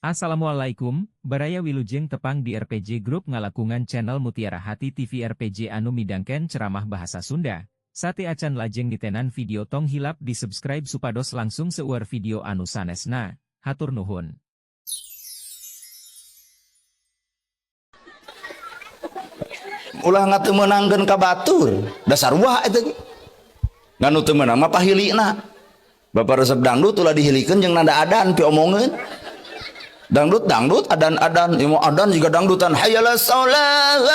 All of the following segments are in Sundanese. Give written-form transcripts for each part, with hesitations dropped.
Assalamualaikum, Baraya, wilujeng tepang di RPG Group ngalangkungan channel Mutiara Hati TV RPG anu midangkeun ceramah bahasa Sunda. Sateuacan lajeng ditenan video, tong hilap di subscribe supados langkung seueur video anu sanesna. Hatur nuhun. Ulah ngatemeunangkeun ka batur, dasar wah eta ge. Ngan nu teu meunang mah pahilina. Bapak resep dangdut, ulah dihilikeun jeung nada adan piomongeun. Dangdut dangdut, adan adan, ieu adan juga dangdutan. Hayyala shalah,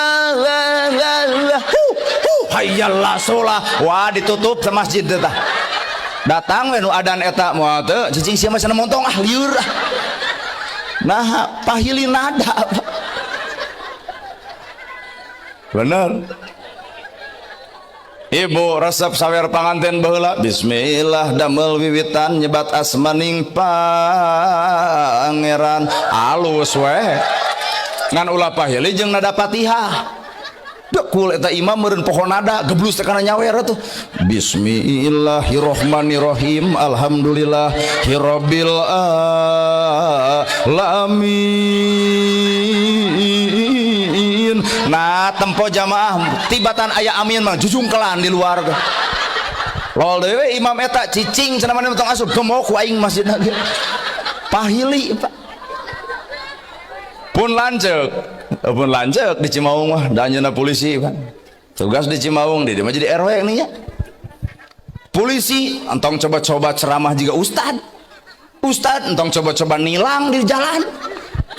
hayyala shalah. Wah, ditutup sama masjid teh tah. Datang we nu adan eta, moal teu cicing sia mah cenah, montong ah, lieur ah. Nah, pahili nada. Bener. Ibu resep sawer panganten baheula, bismillah damel wiwitan nyebat asmaning pangeran, alus we. Ngan ulah pahili jeung nada Fatihah. Dekul eta imam meureun poho nada, geblus teh kana nyawer tuh. Bismillahirrahmanirrahim, alhamdulillahirabbil alamin. Nah, tempo jamaah tibatan aya amin mah jujungkelan di luar. Lol deui imam eta, cicing cenah, maneh tong asup, gemok ku aing masjidna ge. Pahili, Pak. Pun lanceuk, pun lanceuk di Cimaung mah da anjeunna polisi, Pak. Tugas di Cimaung, di dieu mah jadi RW nih ya. Polisi entong coba-coba ceramah juga ustad. Ustad entong coba-coba nilang di jalan.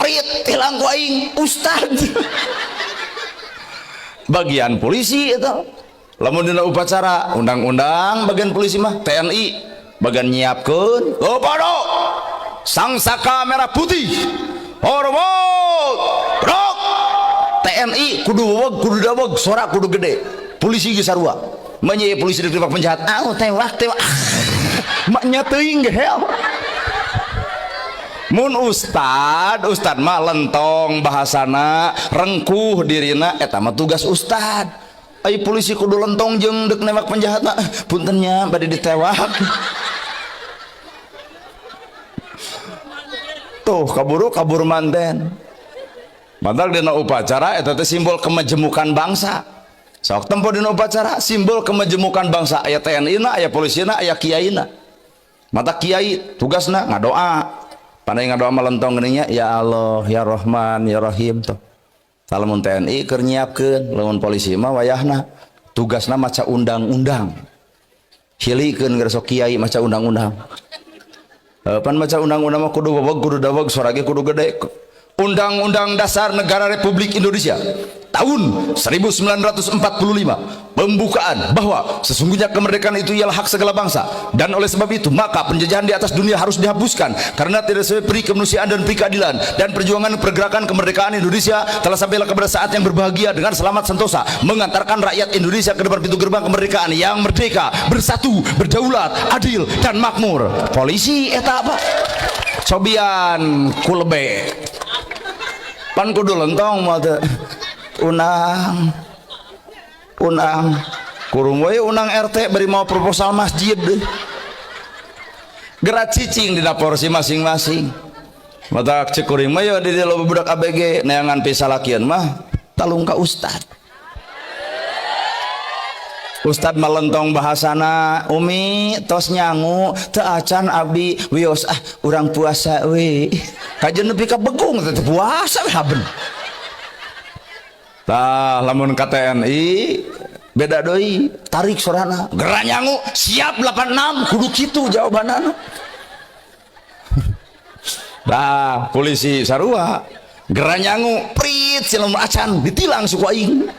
Prit tilang ku aing, ustad. Bagian polisi itu. Lamun dina upacara undang-undang, bagian polisi mah TNI bagian nyiapkeun kepada Sang Saka Merah Putih, hormat, gerak. TNI kudu weweg, kudu daweg, suara kudu gede. Polisi ge sarua. Menye polisi ditembak penjahat, ah, tewak tewak, maknya teuing gehel. Mun ustad, ustad mah lentong bahasana, rengkuh dirina, eta mah tugas ustad. Ai polisi kudu lentong jeung dek nembak penjahat mah, punten nya, bade ditewak. Tuh kaburu kabur manten. Matak dina upacara eta teh simbol kemajemukan bangsa. Sok tempo dina upacara simbol kemajemukan bangsa, aya TNI na, aya polisi na, aya kiai na. Mata kiai tugasna ngadoa. Pandai ngadoa mah lentong geuning, ya Allah ya Rahman ya Rahim tuh. Lamun TNI keur nyiapkeun, lamun polisi mah wayahna tugasna maca undang-undang. Hilikeun geus sok kiai maca undang-undang. Pan maca undang-undang mah kudu weweg, kudu daweg, suara ge kudu gede. Undang-Undang Dasar Negara Republik Indonesia tahun 1945, pembukaan, bahwa sesungguhnya kemerdekaan itu ialah hak segala bangsa, dan oleh sebab itu maka penjajahan di atas dunia harus dihapuskan karena tidak sesuai peri kemanusiaan dan peri keadilan, dan perjuangan pergerakan kemerdekaan Indonesia telah sampai kepada saat yang berbahagia dengan selamat sentosa mengantarkan rakyat Indonesia ke depan pintu gerbang kemerdekaan yang merdeka, bersatu, berdaulat, adil, dan makmur. Polisi eta apa cobian kulebe pan kudu lentong mah teu unang unang kurung we unang RT bari mau proposal masjid, gerak cicing dina porsi masing-masing. Matak cek kuring mah ya, di loba budak ABG neangan pisalakian mah talung ka ustad. Ustad malentong bahasana. Umi tos nyangu teu acan? Abdi wios ah, urang puasa we. Kajen nepi ka begung teh puasa we haben. Tah, lamun ka TNI beda deui, tarik sorana, gerak nyangu, siap 86, kudu kitu jawabanana. Tah, polisi sarua, gerak nyangu, prit silamun acan ditilang suku aing.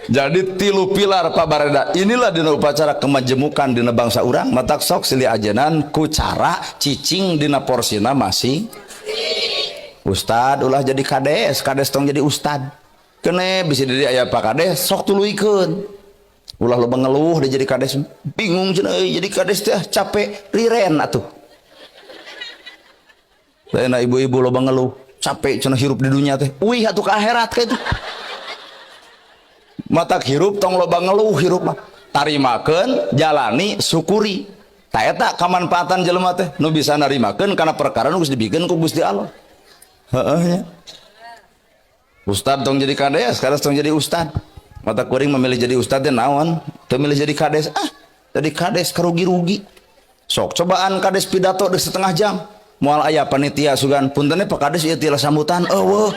Jadi tilu pilar, Pak Bareda, inilah dina upacara kemajemukan dina bangsa urang. Matak sok silih ajenan ku cara cicing dina porsina masing. Ustad ulah jadi kades, kades tong jadi ustad. Kene bisa jadi aya Pak Kades, sok tuluykeun. Ulah loba ngeluh dia jadi kades, bingung cenah euy jadi kades teh capek, riren atuh. Lain ibu-ibu loba ngeluh, capek cenah hirup di dunia teh. Wih atuh ke akhirat kayak itu. Matak hirup tong loba ngeluh, hirup mah tarimakeun, jalani, syukuri. Tah eta kamanfaatan jelema teh nu bisa narimakeun kana perkara nu geus dibikeun ku Gusti Allah. Heeh nya. Ustad tong jadi kades, kades tong jadi ustad. Mata kuring memilih jadi ustad teh naon? Teu milih jadi kades. Ah, jadi kades karugi-rugi. Sok cobaan kades pidato di setengah jam. Moal aya panitia sugan punten Pak Kades ieu teh sambutan. Eueuh.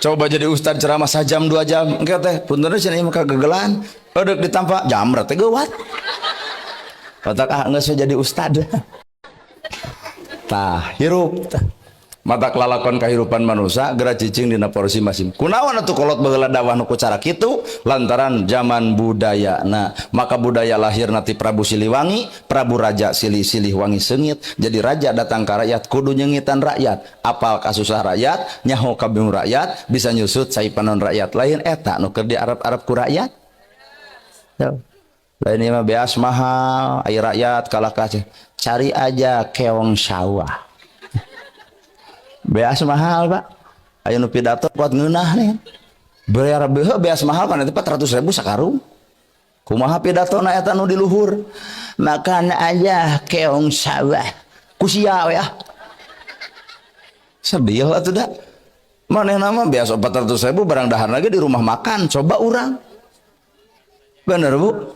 Coba jadi ustad ceramah sajam 2 jam. Engke teh punten cenah ieu mah kagegelan. Eudeuk ditampa jamret teh geuwat. Otak ah geus jadi ustad. Tah, hirup tah. Mata lalakon kehidupan manusia geura cicing dina porsi masing. Kunaon atuh kolot baheula dakwah nu ku cara kitu? Lantaran zaman budaya. Nah, maka budaya lahir nati Prabu Siliwangi, Prabu Raja Silih Silihwangi seungit. Jadi raja datang ka rakyat kudu nyengitan rakyat, apal kasusah rakyat, nyaho kabingung rakyat, bisa nyusut cai panon rakyat. Lain eta nu keur diarep-arep ku rakyat. Tuh. Lain ieu mah beas mahal, ai rakyat kalah ka cari aja keong sawah. Beas mahal, Pak. Ayo nu pidato kuat ngeunah nih. Bayar beuh beas mahal kan itu 400.000 sakarung. Kumaha pidatona eta nu di luhur? Makan aja keong sawah. Ku sia we ah. Sedih atuh da. Manehna mah beas 400.000 barang dahar lagi di rumah makan, coba urang. Bener, Bu?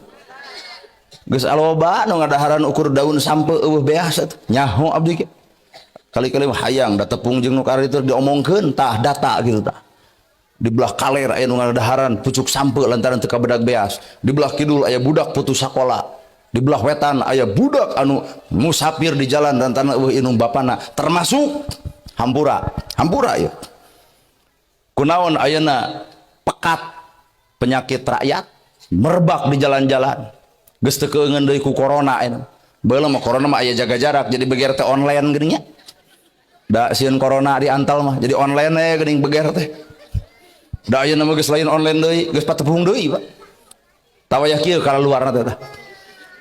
Geus aloba nu ngadaharan ukur daun sampe eueuh beas atuh. Nyaho abdi ge. Kali-kali mah hayang da tepung jeung nu itu diomongkeun tah data gitu tah. Di belah kaler aya nu ngadaharan pucuk sampe lantaran teu kabedag beas. Di belah kidul aya budak putus sakola. Di belah wetan aya budak anu musafir di jalan lantaran eueuh indung bapana, termasuk hampura. Hampura ieu. Kunaon ayeuna pekat penyakit rakyat merebak di jalan-jalan. Geus teu keungeun deui ku corona ayeuna. Baheula mah corona mah aya jaga jarak jadi beger teh online geuning nya. Da sieun corona di antal mah jadi online we geuning beger teh. Da ayeuna mah geus lain online deui, geus patepung deui, Pak. Tawayah kieu ka luarna teh tah.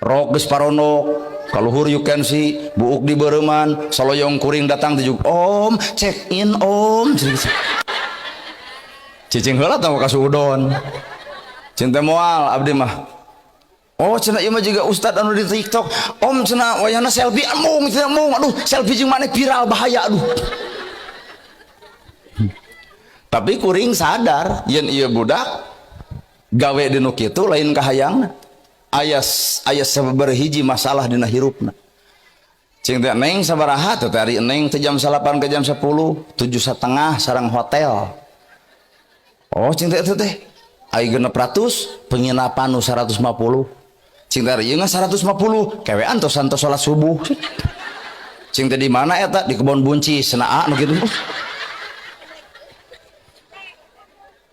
Rok geus paronok, kaluhur you can see, buuk di beureman, saloyong kuring datang teh juga, "Om, check in, Om." Cicing heula tah ka suudon. Cinta moal abdi mah. Oh cenah ieu mah juga ustad anu di TikTok. Om cenah wayahna selfie embung cenah embung. Aduh, selfie jeung maneh viral bahaya aduh. Tapi kuring sadar yen ieu budak gawe di nu kitu lain kahayangna. Aya aya sababaraha hiji masalah dina hirupna. Cing teh neng sabaraha teh ari neng teh jam 8 ke jam 10, 7,5 sareng hotel. Oh cing teh teh ai 600 penginapan nu 150. Cing teh ieu 150 kewean tos santos salat subuh. Cing teh di mana eta di kebon buncis cenah nu kitu.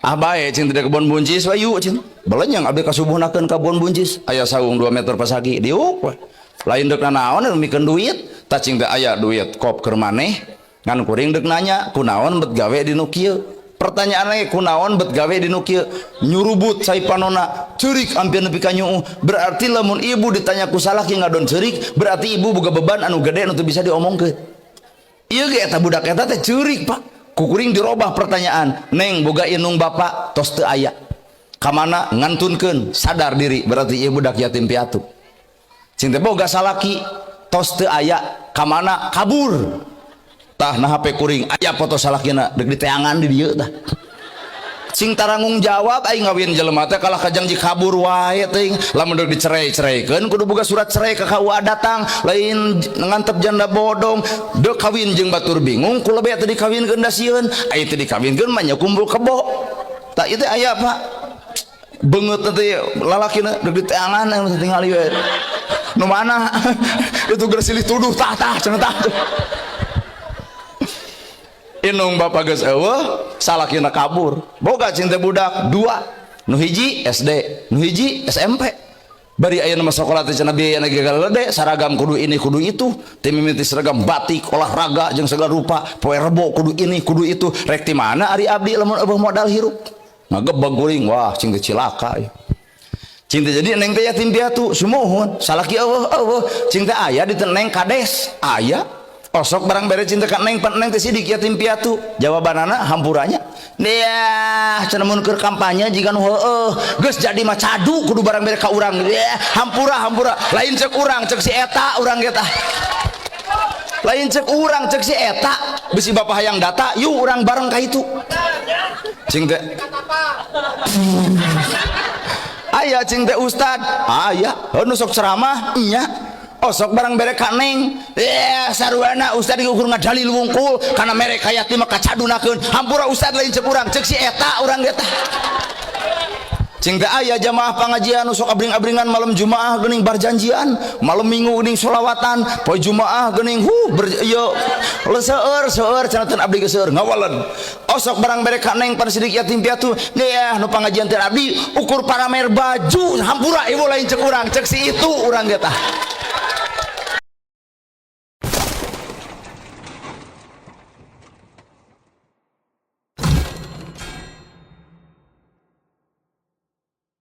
Ah bae cing teh di kebon buncis we yuk cing. Belenyang abdi kasubuhnakeun ka kebon buncis aya saung 2 meter pasagi diuk we. Lain deuk nanaon mikeun duit, tah cing teh aya duit kop keur maneh ngan kuring deuk nanya kunaon bet gawe di nu kieu. Pertanyaan lagi kunaon bet gawe di nu kieu nyurubut cai panona ceurik hampir nepi ka nyuuh. Berarti lamun ibu ditanya ku salaki ngadon ceurik berarti ibu boga beban anu gede anu teu bisa diomongkeun. Ieu ge eta budak eta teh ceurik, Pak. Ku kuring dirobah pertanyaan, neng boga indung bapak tos teu aya. Ka mana ngantunkeun sadar diri berarti ieu budak yatim piatu. Cing teh boga salaki tos teu aya ka mana kabur. Tah nah HP kuring aya foto salakina deuk diteangan di dieu tah. Sing taranggung jawab aing ngawin jelema teh kalah kajang ji kabur wae teuing. Lamun deuk dicerai-ceraikeun kudu boga surat cerai ka KUA datang, lain ngantep janda bodong. Deuk kawin jeung batur bingung ku lebe teh dikawinkeun da sieun. Ai teh dikawinkeun mah nya kumpul kebo. Tah ieu teh aya Pak. Beungeut teh lalakina deuk diteangan anu tingali we. Nu mana? Itu geus silih tuduh tah tah cenah tah. Indung bapak geus eueuh, salakina kabur. Boga cinta budak dua, nu hiji SD, nu hiji SMP. Bari ayeuna mah sakola teh cenah biayana ge galede, saragam kudu ini kudu itu, teh mimiti seragam batik, olahraga jeung segala rupa, poe Rebo kudu ini kudu itu. Rek ti mana ari abdi lamun eueuh modal hirup? Ngagebeg kuring, wah cing teh cilaka ieu. Cing teh jadi neng teh yatim piatu, sumuhun, salaki eueuh eueuh, cing teh aya di teh neng kades, aya. Osok barang bere cinta ka neng, pan neng teh sidik yatim piatu. Jawabanana hampuranya. Dia cenah mun keur kampanye jiga nu heueuh, geus jadi mah cadu kudu barang bere ka urang. Dia hampura hampura, lain cek urang, cek si eta urang ge tah. Lain cek urang, cek si eta. Bisi bapak hayang data, yuk urang bareng ka itu. Cing teh. Aya cing teh ustad, aya, heuh nu sok ceramah nya. Osok barang bere ka neng, saruana ustad ukur ngadalil wungkul kana mere ka yatim mah kacadunakeun. Hampura ustad, lain cek urang, cek si eta urang ge tah. Cing teh aya jamaah pengajian nu sok abring-abringan malam Jumaah geuning barjanjian, malam Minggu geuning sholawatan, poe Jumaah geuning hu ber ieu seueur seueur cenah teu abdi geus seueur ngawalen. Osok barang bere ka neng pan sidik yatim piatu, nih nu pangajian teh abdi ukur paramer baju, hampura ieu lain cek urang, cek si itu urang ge tah.